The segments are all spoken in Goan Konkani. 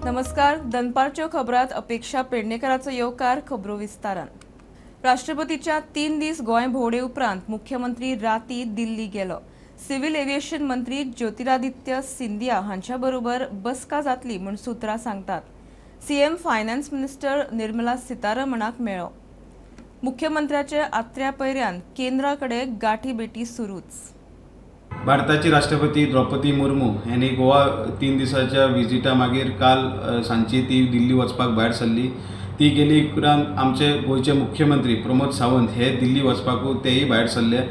नमस्कार, दनपारच्यो खबरात अपेक्षा पेडणेकराचो येवकार. खबरो विस्तारान. राष्ट्रपतीच्या 3 दीस गोंय भोंवडे उपरांत मुख्यमंत्री राती दिल्ली गेलो. सिव्हिल एव्हिएशन मंत्री ज्योतिरादित्य सिंधिया हांच्या बरोबर बसका जातली म्हूण सुत्रां सांगतात. सीएम फायनान्स मिनिस्टर निर्मला सीतारमणाक मेळ्ळो. मुख्यमंत्र्याचे आत्र्या पयऱ्यान केंद्रा कडेन गाठी भेटी सुरूच. भारताची राष्ट्रपती द्रौपदी मुर्मू यांनी गोवा 3 दिसाच्या विजिटा मागीर काल सांजची ती दिल्ली वचपाक भायर सरली. ती गेली उपरांत आमचे गोंयचे मुख्यमंत्री प्रमोद सावंत हे दिल्ली वचपाकू तेय भायर सरले.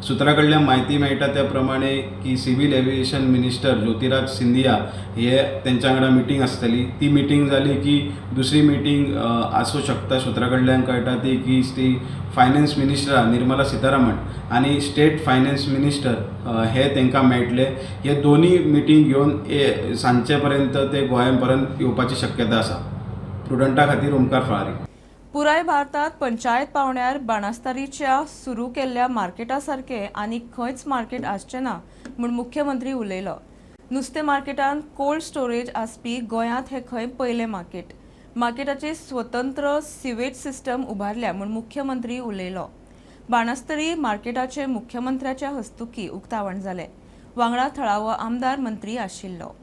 सुत्रा कडल्यान म्हायती मेळटा त्या प्रमाणे की civil aviation minister Jyotiraj Scindia हे तेंच्या वांगडा मिटींग आसतली. ती मिटींग जाली की दुसरी मिटींग आसूं शकता. सुत्रा कडल्यान कळटा ती की ती फायनान्स मिनिस्टर निर्मला सीतारामन आनी स्टेट फायनान्स मिनिस्टर हे तांकां मेळटले. हे दोनूय मिटींग घेवन सांजचे पर्यंत ते गोंया पर्यंत येवपाची शक्यता आसा. प्रुडंटा खातीर ओमकार फळारी. पुराय भारतात पंचायत पावंड्यार बाणास्तारीच्या सुरू केल्ल्या मार्केटा सारकें आनी खंयच मार्केट आसचें ना म्हूण मुख्यमंत्री उलयलो. नुस्तें मार्केटांत कोल्ड स्टोरेज आसपी गोंयांत हें खंय पयलें मार्केट. मार्केटाची स्वतंत्र सिवेज सिस्टम उबारल्या म्हूण मुख्यमंत्री उलयलो. बाणास्तरी मार्केटाचें मुख्यमंत्र्याच्या हस्तुकीं उक्तावण जालें. वांगडा थळावो आमदार, मंत्री आशिल्लो.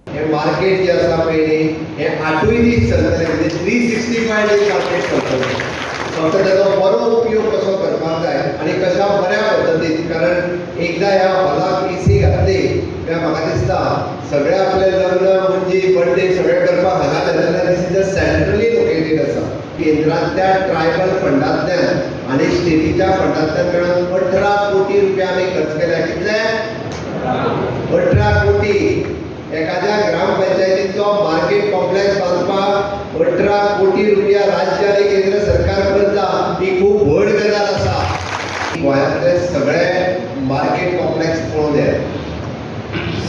हे मार्केट जे आसा पळय न्ही, हे 8ूय दीस चलतले, म्हणजे 365 days market चलतले. फक्त त्याचो बरो उपयोग कसो करपाक जाय आनी कशा बऱ्या पद्दतीन, कारण एकदां ह्या हॉलाक एसी घातली काय म्हाका दिसता सगळे आपले लग्न म्हणजे बर्थडे सगळे करपाक हांगा जातले. This is a centrally located आसा. केंद्रांतल्या ट्रायबल फंडांतल्यान आनी स्टेटीच्या फंडांतल्यान मेळून 18 कोटी रुपया आमी खर्च केल्या. कितले? 18 कोटी. एखाद्या ग्रामपंचायतीचो मार्केट कॉम्प्लेक्स बांदपाक 18 कोटी रुपया राज्य आनी केंद्र सरकार करता, ही खूब व्हड गजाल आसा. गोंयांतले सगळे मार्केट कॉम्प्लेक्स पळोवन येयात.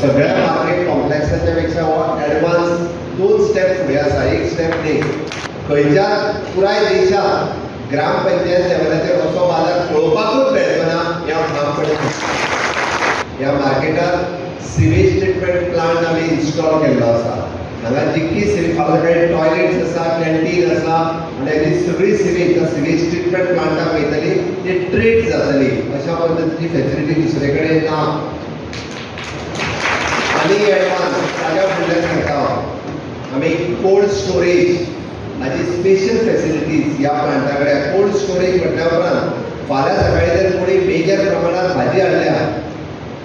सगळ्या मार्केट कॉम्प्लेक्साच्या पेक्षा हो एडवान्स 2 स्टेप फुडें आसा, एक स्टेप न्ही. खंयच्या पुराय देशात ग्रामपंचायत लेवलाचेर असो बाजार पळोवपाकूच मेळचो ना हें हांव ठामपणे सांगता. ह्या मार्केटात सिवेज ट्रिटमेंट प्लांट आमी इन्स्टॉल केल्लो आसा. हांगा जितकी फाल्यां सकाळी टॉयलेट्स आसा, कॅन्टीन आसा आनी हाजी सगळी सिवेज त्या सिवेज ट्रिटमेंट प्लांटाक वयतली, ती ट्रीट जातली. अशा पद्दतीची फॅसिलिटी दुसरे कडेन ना. आनी एडवान्स ताज्या फुडल्यान सांगता हांव, आमी कोल्ड स्टोरेज हाजी स्पेशल फॅसिलिटीज ह्या प्लांटा कडेन. कोल्ड स्टोरेज म्हटल्या उपरांत फाल्यां सकाळी जर कोणी मेजर प्रमाणात भाजी हाडल्या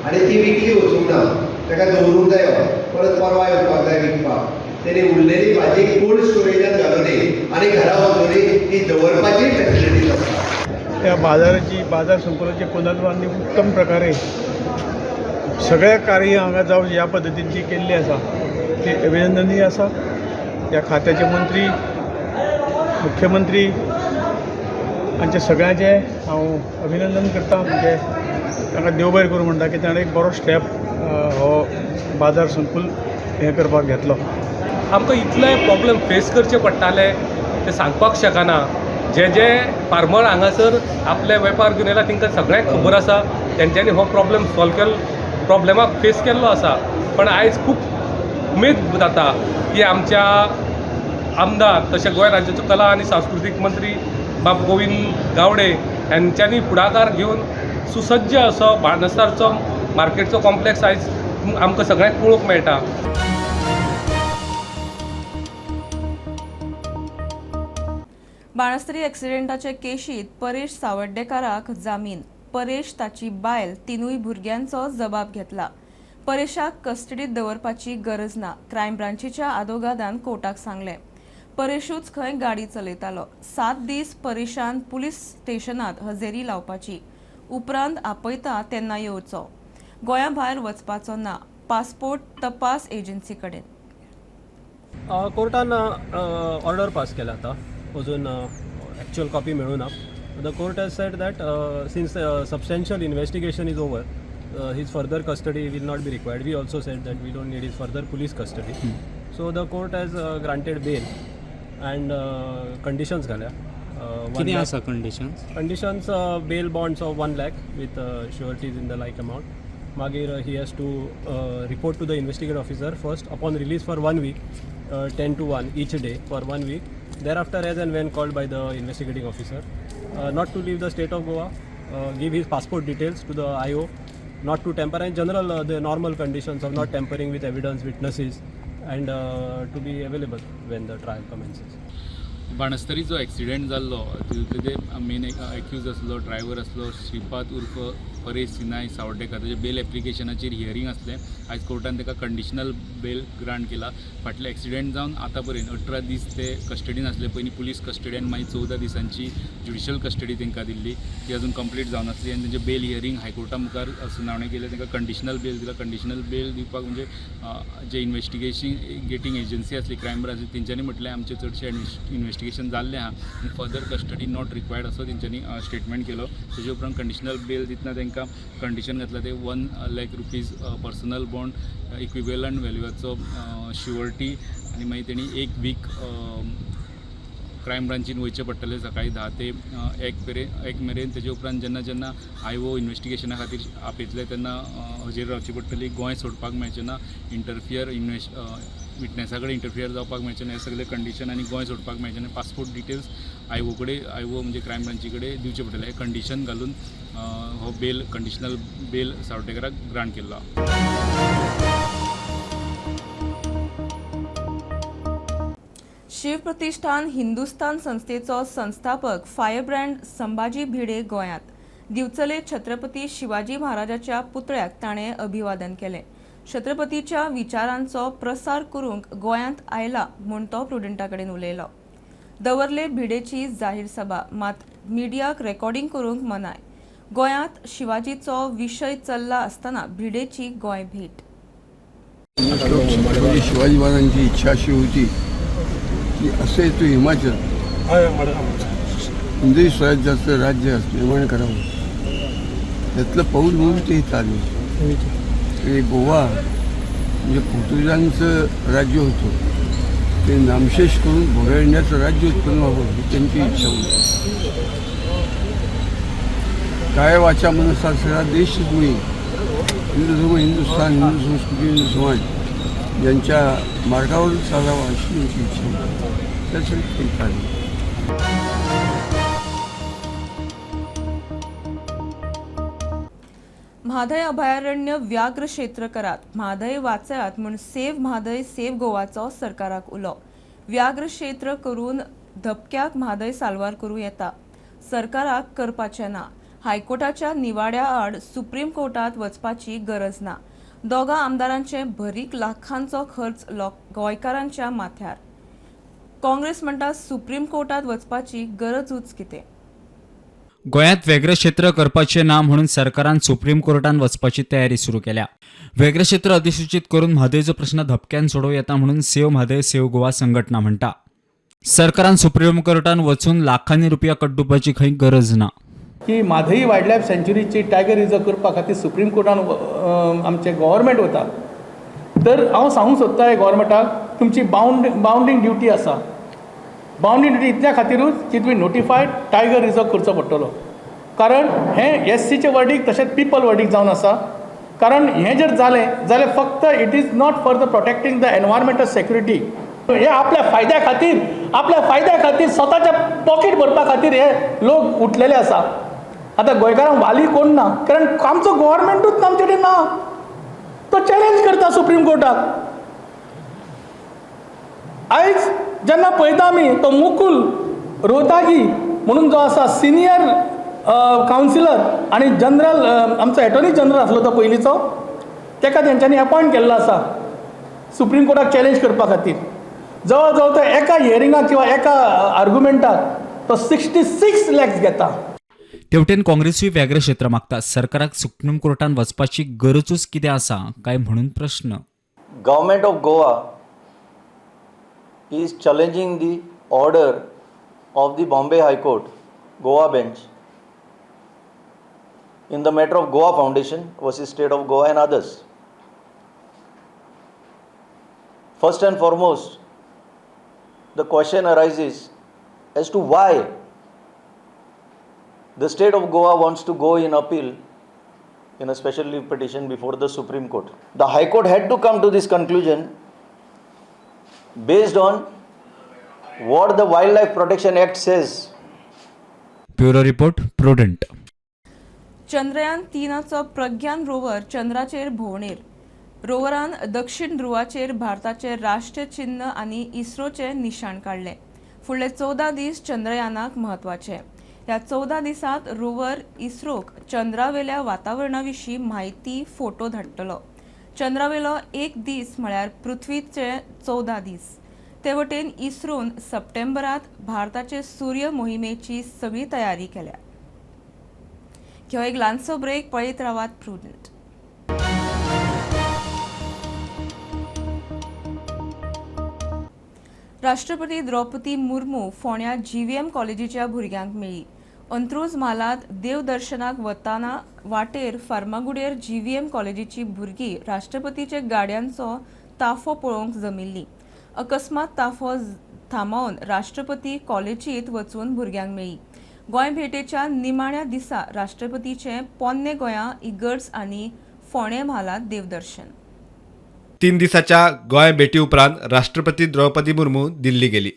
आनी ती विकली वचूंक ना, ताका दवरूंक जायो, परत परवा येवपाक जाय विकपाक, तेणी उरलेली भाजी कोल्ड स्टोरेजात घालूं आनी घरा वचून ती दवरपाची फॅसिलिटीज आसा. त्या बाजाराची, बाजार संकुलाची पुनर्बांधणी उत्तम प्रकारे सगळें कार्य हांगा जावं ह्या पद्दतीन जी केल्ली आसा ती अभिनंदनीय आसा. ह्या खात्याचे मंत्री, मुख्यमंत्री हांचे सगळ्यांचें हांव अभिनंदन करता. म्हणजे तांकां देव बरें करूं म्हणटा की ताणें एक बरो स्टेप हो बाजार संकूल हें करपाक घेतलो. आमकां इतले प्रॉब्लम फेस करचे पडटाले ते सांगपाक शकना. जे जे फार्मर हांगासर आपले वेपार घेवन येयला तांकां सगळ्यांक खबर आसा, तेंच्यांनी हो प्रॉब्लम सॉल्व केल्लो, प्रॉब्लमाक फेस केल्लो आसा. पण आयज खूब उमेद जाता की आमच्या आमदार तशें गोंय राज्याचो कला आनी सांस्कृतीक मंत्री बाब गोविंद गावडे हांच्यांनी फुडाकार घेवन सुसज्ज असो बाणस्तारचो मार्केटचो कॉम्प्लेक्स आयज आमकां सगळ्यांक पळोवंक मेळटा. बाणस्तारी एक्सिडेंटाचे केशीत परेश सावड्डेकाराक जामीन. परेश, ताची बायल, तिनूय भुरग्यांचो जबाब घेतला. परेशाक कस्टडीत दवरपाची गरज ना, क्रायम ब्रांचीच्या आदोगादान कोर्टाक सांगलें. परेशूच खंय गाडी चलयतालो. 7 दीस परेशान पुलीस स्टेशनात हजेरी लावपाची, उपरांत आपयता तेन्ना येवचो. गोंया भायर वचपाचो ना. पासपोर्ट तपास एजन्सी कडेन. कोर्टान ऑर्डर पास केला आता. अजून एक्च्युअल कॉपी मेळूं ना. The court has said that since substantial investigation is over, his further custody will not be required. We also said that we don't need his further police custody, so the court has granted bail and conditions घाल्या. कितें आसा conditions? Conditions, bail bonds of 1 lakh with sureties in the like amount. मागीर he has to report to the investigate officer first upon release for one week. 10 to 1 each day for 1 week. Thereafter, as and when called by the investigating officer, not to leave the state of Goa, give his passport details to the IO, not to tamper, and general the normal conditions of not tampering with evidence, witnesses, and to be available when the trial commences. Banastari जो एक्सिडेंट जाल्लो तितूंतले जे मेन एक्यूज आसलो ड्रायव्हर आसलो श्रीपाद उर्फ परेश सिनाय सावर्डेकर ताजे बेल एप्लिकेशनाचेर हियरींग आसलें. आयज कोर्टान ताका कंडिशनल बेल ग्रांट केला. फाटले एक्सिडेंट जावन आतां पर्यंत 18 दीस ते कस्टडीन आसले. पयलीं पुलीस कस्टडी आनी मागीर 14 दिसांची ज्युडिशल कस्टडी तांकां दिल्ली, ती अजून कंप्लीट जावनासली आनी तेंचे बेल हियरींग हायकोर्टा मुखार सुनावणी केली. तांकां कंडिशनल बेल दिला. कंडिशनल बेल दिवपाक म्हणजे जे इन्वेस्टिगेशन गेटींग एजन्सी आसली क्रायम ब्रांच, तेंच्यांनी म्हटलें आमचें चडशें इन्वेस्टिगेशन जाल्लें आहा आनी फर्दर कस्टडी not required असो तेंच्यांनी स्टेटमेंट केलो. तेजे उपरांत कंडिशनल बेल दितना तांकां कंडिशन घातलां ते 1 lakh rupees personal bond equivalent व्हॅल्यूआचो surety आनी मागीर तेणी 1 वीक क्रायम ब्रांचीन वयचें पडटलें सकाळीं 10 ते 1 मेरेन. तेजे उपरांत जेन्ना जेन्ना आयओ इन्वेस्टिगेशना खातीर आपयतले तेन्ना हजेर रावची पडटली. गोंय सोडपाक मेळचें ना, इंटरफियर विटनेसा कडेन इंटरफियर जावपाक मेळचें ना, हे सगळे कंडिशन आनी गोंय सोडपाक मेळचें ना. पासपोर्ट डिटेल्स आयओ कडेन, आयओ म्हणजे क्रायम ब्रांची कडेन दिवचे पडटले. हे कंडिशन घालून हो बेल कंडिशनल बेल सावड्डेकराक ग्रांट केल्लो आहा. शिवप्रतिष्ठान हिंदुस्तान संस्थेचो संस्थापक फायरब्रँड संभाजी भिडे गोंयांत. दिवचले छत्रपती शिवाजी महाराजाच्या पुतळ्याक ताणें अभिवादन केलें. छत्रपतीच्या विचारांचो प्रसार करूंक गोंयांत आयला म्हूण तो प्रुडंटा कडेन उलयलो. दवर्ले भिडेची जाहीर सभा, मात मिडियाक रेकॉर्डिंग करूंक मनाय. गोंयांत शिवाजीचो विशय चल्ला आसतना भिडेची गोंय भेट. छत्रपती शिवाजी महाराजांची इच्छा अशी होती की असे तो हिमाचल हिंदवी स्वराज्याचं राज्य निर्माण करावं, त्यातलं पाऊल म्हणून ते इथं आले. आणि गोवा म्हणजे पोर्तुगीजांचं राज्य होतं, ते नामशेष करून भोगाळण्याचं राज्य उत्पन्न व्हावं ही त्यांची इच्छा होती. काय वाचा मनसा सगळा देश मुळी हिंदू धर्म, हिंदुस्थान, हिंदू संस्कृती, हिंदू समाज यांच्या मार्गावर चालावा अशी त्यांची इच्छा होती. त्यासाठी ते इथं आले. म्हादय अभयारण्य व्याघ्र क्षेत्र करात, म्हादय वाचयात म्हूण सेव्ह म्हादय सेव्ह गोवाचो सरकाराक उलो. व्याघ्र क्षेत्र करून धपक्याक म्हादय साल्वार करूं येता, सरकाराक करपाचें ना. हायकोर्टाच्या निवाड्या आड सुप्रीम कोर्टात वचपाची गरज ना. दोगां आमदारांचे भरीक लाखांचो खर्च गोंयकारांच्या माथ्यार. काँग्रेस म्हणटा सुप्रीम कोर्टात वचपाची गरजूच कितें. गोंयांत वेगळें क्षेत्र करपाचें ना म्हणून सरकारान सुप्रीम कोर्टान वचपाची तयारी सुरू केल्या. वेगळें क्षेत्र अधिसूचित करून म्हादयचो प्रश्न धपक्यान सोडोवं येता म्हणून सेव्ह म्हादय सेव्ह गोवा संघटना म्हणटा. सरकारान सुप्रीम कोर्टान वचून लाखांनी रुपया कड्डुपाची खंय गरज ना. की Mhadei wild life सँच्युरीची tiger reserve करपा खातीर सुप्रीम कोर्टान आमचें गव्हर्मेंट वता. तर हांव सांगूंक सोदता हे गव्हर्मेंटाक, तुमची बावंडींग ड्युटी आसा. बावंडींग ड्युटी इतल्या खातिरूच की तुमी नोटिफायड टायगर रिजर्व करचो पडटलो, कारण हें एससीचें वर्डीक तशेंच पिपल वर्डीक जावन आसा. कारण हें जर जालें जाल्यार फक्त it is not for the protecting the environmental security. हे आपल्या फायद्या खातीर, आपल्या फायद्या खातीर स्वताच्या पॉकेट भरपा खातीर हे लोक उठलेले आसा. आतां गोंयकारांक वाली कोण ना, कारण आमचो गव्हर्मेंटूच आमचे कडेन ना. तो चॅलेंज करता सुप्रीम कोर्टाक. आयज जेन्ना पळयता आमी तो मुकुल रोहतागी म्हणून जो आसा सिनियर कावन्सिलर आनी जनरल आमचो एटॉर्नी जनरल आसलो तो पयलींचो, ताका तेंच्यांनी अपॉयंट केल्लो आसा सुप्रीम कोर्टाक चॅलेंज करपा खातीर. जवळ जवळ तो एका हियरिंगाक किंवा एका आर्ग्युमेंटाक तो 66 लॅक्स घेता. तेवटेन काँग्रेसूय वेगळें क्षेत्र मागता. सरकाराक सुप्रीम कोर्टान वचपाची गरजूच कितें आसा काय म्हणून प्रश्न. Government of Goa is challenging the order of the Bombay High Court, Goa bench, in the matter of Goa Foundation versus State of Goa and others. First and foremost, the question arises as to why the State of Goa wants to go in appeal in a special leave petition before the Supreme Court. The High Court had to come to this conclusion Based on what the wild life protection act says. Bureau report, Prudent. Chandrayaan 3चो Pragyan rover चंद्राचेर भोंवडेर. रोवरान दक्षिण ध्रुवाचेर भारताचे राष्ट्रीय चिन्न आनी इस्रोचे निशाण काडलें. फुडले 14 दीस चंद्रयानाक म्हत्वाचे. ह्या 14 दिसांत रोवर इस्रोक चंद्रावेल्या वातावरणा विशीं म्हायती, फोटो धाडटलो. चंद्रावेलो एक दीस म्हळ्यार पृथ्वीचे 14 दीस. ते वटेन इस्रोन सप्टेंबरांत भारताचे सूर्य मोहिमेची सगळी तयारी केल्या. घेवया एक ल्हानसो ब्रेक. पळयत रावात प्रुडंट. राष्ट्रपती द्रौपदी मुर्मू फोंड्या जीव्हीएम कॉलेजीच्या भुरग्यांक मेळ्ळी. अंत्रुज म्हालांत देवदर्शनाक वताना वाटेर फार्मागुडेर जीव्हीएम कॉलेजीची भुरगीं राष्ट्रपतीचे गाडयांचो ताफो पळोवंक जमिल्ली. अकस्मात ताफो थांबोवन राष्ट्रपती कॉलेजींत वचून भुरग्यांक मेळ्ळी. गोंय भेटेच्या निमाण्या दिसा राष्ट्रपतीचें पोन्ने गोंया इगर्ज आनी फोंडें म्हालांत देवदर्शन. 3 दिसाच्या गोंय भेटी उपरांत राष्ट्रपती द्रौपदी मुर्मू दिल्ली गेली.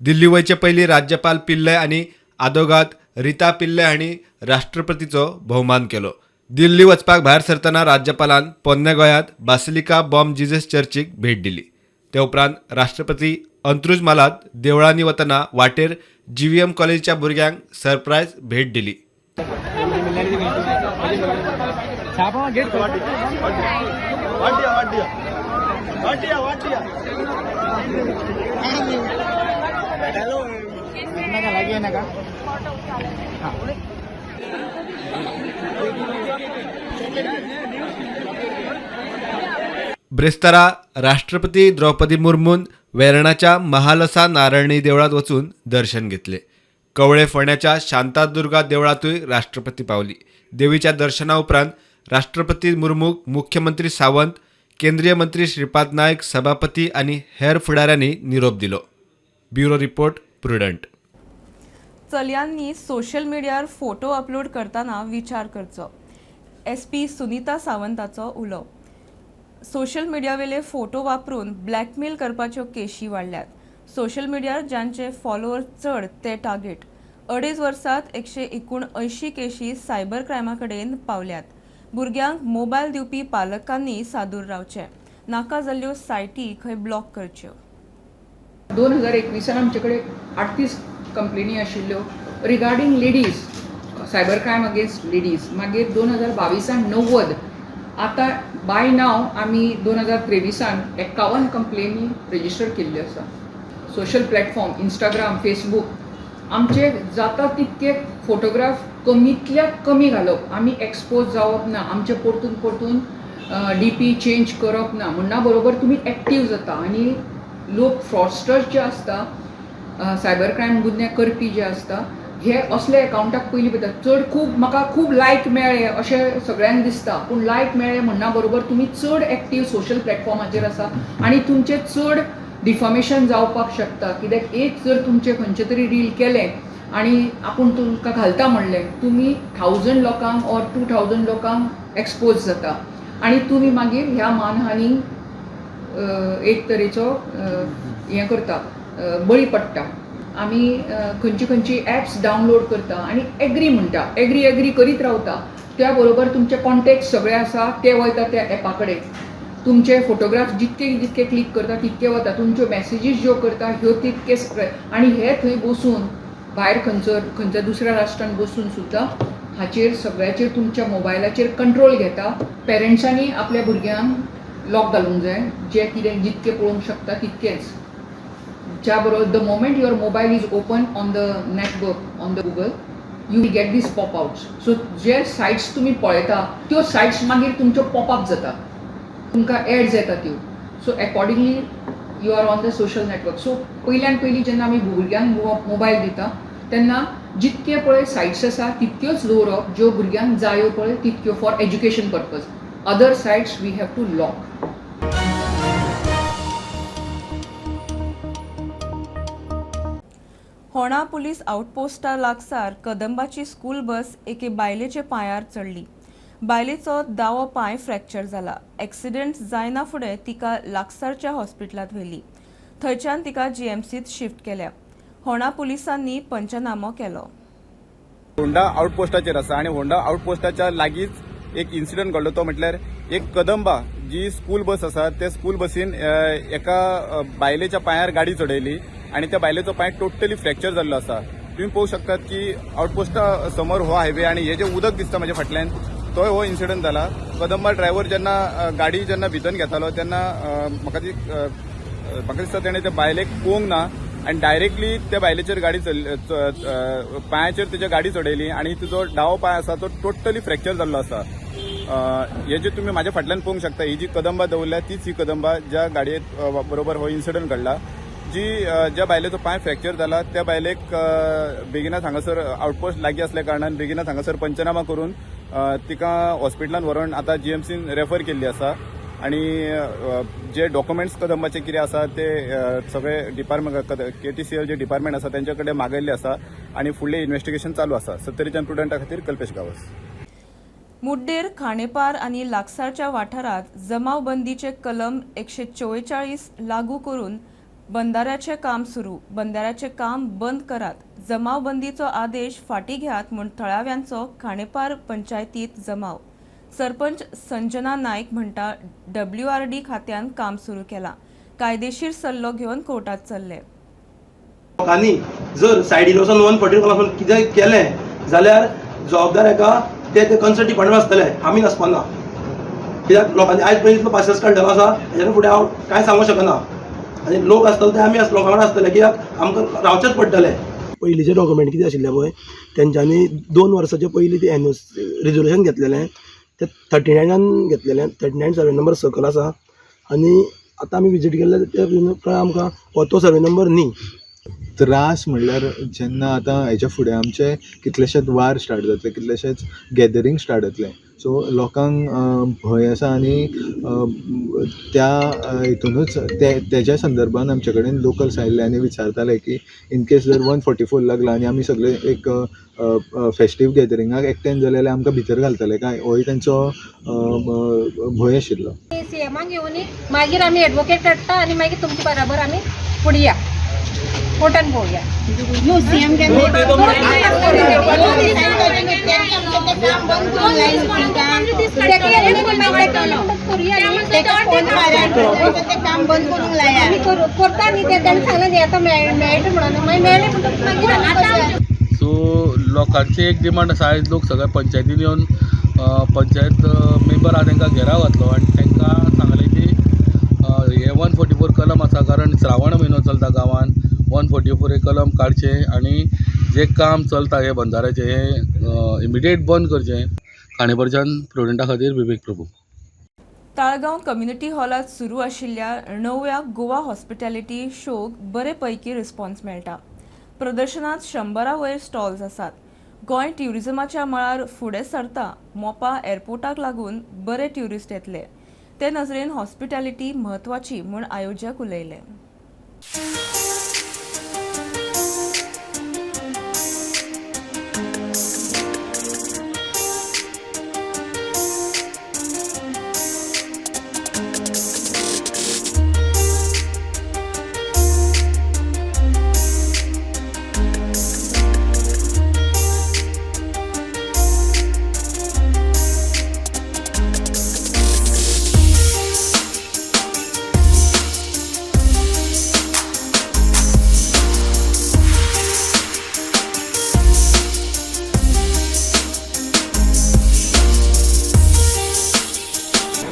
दिल्ली वयचे पयलीं राज्यपाल पिल्लय आनी आदोगाद रिता पिल्लय हांणी राष्ट्रपतीचो भोवमान केलो. दिल्ली वचपाक भायर सरतना राज्यपालान पोन्ने गोंयांत बासिलिका बॉम जिजस चर्चीक भेट दिली. ते उपरांत राष्ट्रपती अंत्रुज म्हालांत देवळांनी वतना वाटेर जीव्हीएम कॉलेजीच्या भुरग्यांक सरप्रायज भेट दिली. ब्रेस्तारा राष्ट्रपती द्रौपदी मुर्मून वेर्णाच्या महालसा नारायणी देवळात वचून दर्शन घेतले. कवळे फोंड्याच्या शांतादुर्गा देवळातूय राष्ट्रपती पावली. देवीच्या दर्शना उपरांत राष्ट्रपती मुर्मूक मुख्यमंत्री सावंत, केंद्रीय मंत्री श्रीपाद नायक, सभापती आनी हेर फुडाऱ्यांनी निरोप दिलो. Bureau report, Prudent. चलयांनी सोशल मिडियार फोटो अपलोड करतना विचार करचो, एसपी सुनीता सावंताचो उलो. सोशल मिडियावेले फोटो वापरून ब्लॅकमेल करपाच्यो केशी वाडल्यात. सोशल मिडियार जांचे फॉलोअर्स चड ते टार्गेट. 2.5 वर्सांत 179 केशी सायबर क्रायमा कडेन पावल्यात. भुरग्यांक मोबायल दिवपी पालकांनी सादूर रावचें. नाका जाल्ल्यो सायटी खंय ब्लॉक करच्यो. 2021 आमचे कडेन 38 कंप्लेनी आशिल्ल्यो regarding ladies, cyber crime against ladies. मागीर 2022 90, आतां बाय नाव आमी 2023 51 कंप्लेनी रजिस्टर केल्ल्यो आसा. सोशल प्लॅटफॉर्म इंस्टाग्राम, फेसबूक आमचे जाता तितके फोटोग्राफ कमीतल्या कमी घालप, आमी एक्सपोज जावप ना, आमचे परतून परतून डीपी चेंज करप ना, म्हणना बरोबर तुमी एक्टीव जाता. आनी लोक फ्रॉडस्टर्स जे आसता, सायबर क्रायम गुन्हे करपी जे आसता, हे असले एकावंटाक पयलीं पळयता. चड खूब म्हाका खूब लायक मेळ्ळे अशें सगळ्यांक दिसता, पूण लायक मेळ्ळे म्हणना बरोबर तुमी चड एक्टीव सोशल प्लॅटफॉर्माचेर आसा आनी तुमचें चड डिफॉमेशन जावपाक शकता. कित्याक एक जर तुमचें खंयचें तरी रील केलें आनी आपूण तुमकां घालता म्हणलें, तुमी 1000 लोकांक ऑर 2000 लोकांक एक्सपोज जाता आनी तुमी मागीर ह्या मानहानी एक तरेचो हें करता, बळी पडटा. आमी खंयची खंयची एप्स डावनलोड करता आनी एग्री म्हणटा, एग्री एग्री करीत रावता. त्या बरोबर तुमचे कॉन्टेक्ट सगळे आसा ते वयता त्या एपा कडेन, तुमचे फोटोग्राफ जितके जितके क्लिक करता तितके वता, तुमच्यो मॅसेजीस ज्यो करता ह्यो तितके. आनी हे थंय बसून भायर खंयसर खंयच्या दुसऱ्या राष्ट्रान बसून सुद्दां हाचेर सगळ्याचेर तुमच्या मोबायलाचेर कंट्रोल घेता. पेरंट्सांनी आपल्या भुरग्यांक लॉक घालूंक जाय, जे कितें जितके पळोवंक शकता तितकेच. ज्या बरोबर the moment your mobile is open on the network on the Google, you will get these pop outs. So J sites तुमी पळयता त्यो सायट्स मागीर तुमच्यो पॉप अप जाता, तुमकां एड्स येता त्यो. So accordingly you are on the social network. So पयल्यान पयलीं जेन्ना आमी भुरग्यांक मोबायल दिता तेन्ना जितके पळय सायट्स आसा तितक्योच दवरप ज्यो भुरग्यांक जायो पळय तितक्यो, for education purpose. Other sites we have to lock. होणा police आउटपोस्टा लागसार कदंबाची स्कूल बस एके बायलेचे पांयार चडली. बायलेचो दावो पांय फ्रॅक्चर जाला. एक्सिडेंट जायना फुडें तिका लागसारच्या हॉस्पिटलांत व्हेली. थंयच्यान तिका जीएमसीत शिफ्ट केल्या. होंडा पुलिसांनी पंचनामो केलो. होंडा आउटपोस्टाचेर आसा आनी होंडा आउटपोस्टाच्या लागींच एक इन्सिडंट घडलो. तो म्हटल्यार एक कदंबा जी स्कूल बस आसा त्या स्कूल बसीन एका बायलेच्या पांयार गाडी चडयली आनी त्या बायलेचो पांय टोटली फ्रॅक्चर जाल्लो आसा. तुम्ही पळोवंक शकतात की आउटपोस्टा समोर हो हायवे आनी हे जे उदक दिसता म्हज्या फाटल्यान तोय हो इन्सिडंट जाला. कदंबा ड्रायव्हर जेन्ना गाडी जेन्ना भितर घेतालो तेन्ना म्हाका दिसता तेणें त्या बायलेक पळोवंक ना आनी डायरेक्टली त्या बायलेचेर गाडी पांयाचेर तेच्या गाडी चडयली आनी तिजो डावो पांय आसा तो टोटली फ्रॅक्चर जाल्लो आसा. हे जे तुमी म्हाज्या फाटल्यान पळोवंक शकता ही जी कदंबा दवरल्या तीच ही कदंबा ज्या गाडये बरोबर हो इन्सिडंट घडला. जी ज्या बायलेचो पांय फ्रॅक्चर जाला त्या बायलेक बेगिनाच हांगासर आउटपोस्ट लागीं आसल्या कारणान बेगिनाच हांगासर पंचनामा करून तिका हॉस्पिटलान व्हरून आतां जीएमसीन रेफर केल्ली आसा आनी जे डॉक्युमेंट्स कदंबाचे कितें आसा ते सगळे डिपार्टमेंट केटीसीएल जे डिपार्टमेंट आसा तेंच्या कडेन मागयल्ले आसा आनी फुडलें इन्वेस्टिगेशन चालू आसा. सत्तरीच्यान प्रुडंटा खातीर कल्पेश गांवस. मुड्डेर, खांडेपार आनी लागसारच्या वाठारांत जमावबंदीचे कलम 144 लागू करून बंदाऱ्याचें काम सुरू. बंदाऱ्याचें काम बंद करात, जमावबंदीचो आदेश फाटीं घेयात म्हूण थळाव्यांचो खांडेपार पंचायतीत जमाव. सरपंच संजना नायक म्हणटा डब्ल्यूआरडी खात्यान काम सुरू केलां, कायदेशीर सल्लो घेवन कोर्टात चल्ले. लोकांनी जर सायडीन वचून 144 कितें केलें जाल्यार जबाबदार एका ते कन्सर्न डिपार्टमेंट आसतले, आमी नासपाना. कित्याक लोकांनी आयज पर्यंत इतलो पासियेंस काडलेलो आसा, हेच्या फुडें हांव कांय सांगूंक शकना. आनी लोक आसतले ते आमी लोकां वांगडा आसतले, कित्याक आमकां रावचेंच पडटलें. पयलींचे डॉक्युमेंट कितें आशिल्ले पळय, तेंच्यांनी 2 वर्साचे पयलीं ते एनओसी रिजोल्युशन घेतलेलें, ते 39 घेतलेलें, 39 सर्वे नंबर सकयल आसा. आनी आतां आमी विजीट केल्ले ते कळ्ळें आमकां हो तो सर्वे नंबर न्ही. त्रास म्हणल्यार जेन्ना आतां हेच्या फुडें आमचे कितलेशेच वार स्टार्ट जातले, कितलेशेच गॅदरींग स्टार्ट जातले, सो लोकांक भंय आसा आनी त्या हितुनूच तेज्या संदर्भान आमचे कडेन लोकल्स आयिल्ले आनी विचारताले की इनकेस जर 144 लागला आनी आमी सगळे एक फेस्टीव गॅदरिंगाक एकठांय जाले जाल्यार आमकां भितर घालतले काय, होय तेंचो भंय आशिल्लो. सीएमाक घेवन मागीर आमी एडवोकेट काडटा आनी मागीर तुमचे बराबर आमी फुडें या कोर्टान पळोवया. करता न्ही तें, ताणें सांगलें न्ही आतां मेळटा म्हणून, मागीर मेळ्ळें म्हणटकच मागीर. सो लोकांची एक डिमांड आसा, आयज लोक सगळे पंचायतीन येवन पंचायत मेंबर आहा तांकां घेराव घातलो आनी तांकां सांगलें की हे 144 कलम आसा, कारण श्रावण म्हयनो चलता गांवांत, 144 हे कलम काडचें आनी जें काम चलता हें बंदाऱ्याचें हें इमिडिएट बंद करचें. खांडेपारच्यान प्रुडंटा खातीर विवेक प्रभू. ताळगांव कम्युनिटी हॉलांत सुरू आशिल्ल्या 9व्या गोवा हॉस्पिटॅलिटी शोक बरे पैकी रिस्पॉन्स मेळटा. प्रदर्शनांत 100 वयर स्टॉल्स आसात. गोंय ट्युरिजमाच्या मळार फुडें सरता. मोपा एअरपोर्टाक लागून बरे ट्युरिस्ट येतले, ते नजरेन हॉस्पिटॅलिटी म्हत्वाची म्हूण आयोजक उलयले.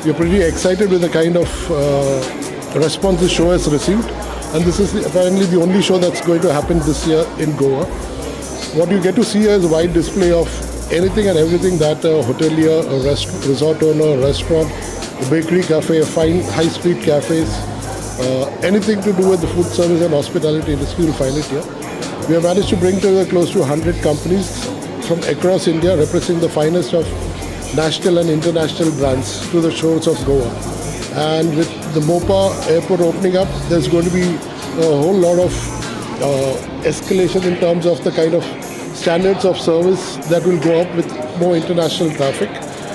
We're pretty excited with the kind of response the show has received, and this is apparently the only show that's going to happen this year in Goa. What you get to see is a wide display of anything and everything that a hotelier, a resort owner, a restaurant, a bakery cafe, a fine high street cafes, anything to do with the food service and hospitality industry, you'll find it here. We have managed to bring together close to 100 companies from across India, representing the finest of national and international brands to the shores of Goa. And with the Mopa airport opening up, there's going to be a whole lot of escalation in terms of the kind of standards of service that will go up with more international traffic.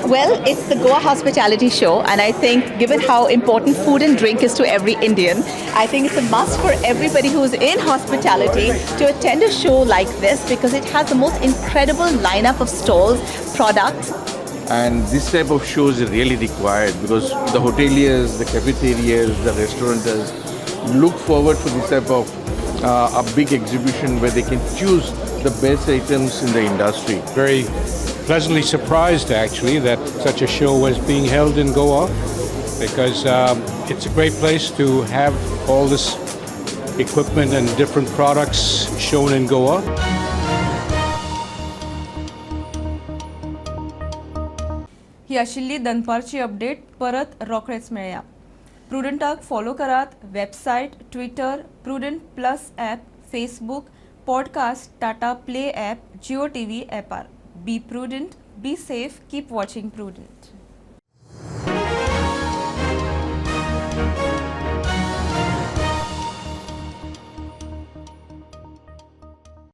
Well, it's the Goa Hospitality Show, and I think given how important food and drink is to every Indian, I think it's a must for everybody who's in hospitality to attend a show like this because it has the most incredible lineup of stalls, products. And this type of shows is really required because the hoteliers, the cafeterias, the restaurateurs look forward for this type of a big exhibition where they can choose the best items in the industry. Very pleasantly surprised actually that such a show was being held in Goa because it's a great place to have all this equipment and different products shown in Goa. ही आशिल्ली दनपारची अपडेट. परत रोखडेच मेळया. प्रुडंटाक फॉलो करात. Website, Twitter, Prudent Plus app, Facebook, podcast, Tata Play app, Jio TV ॲपार. Be prudent, be safe, keep watching Prudent.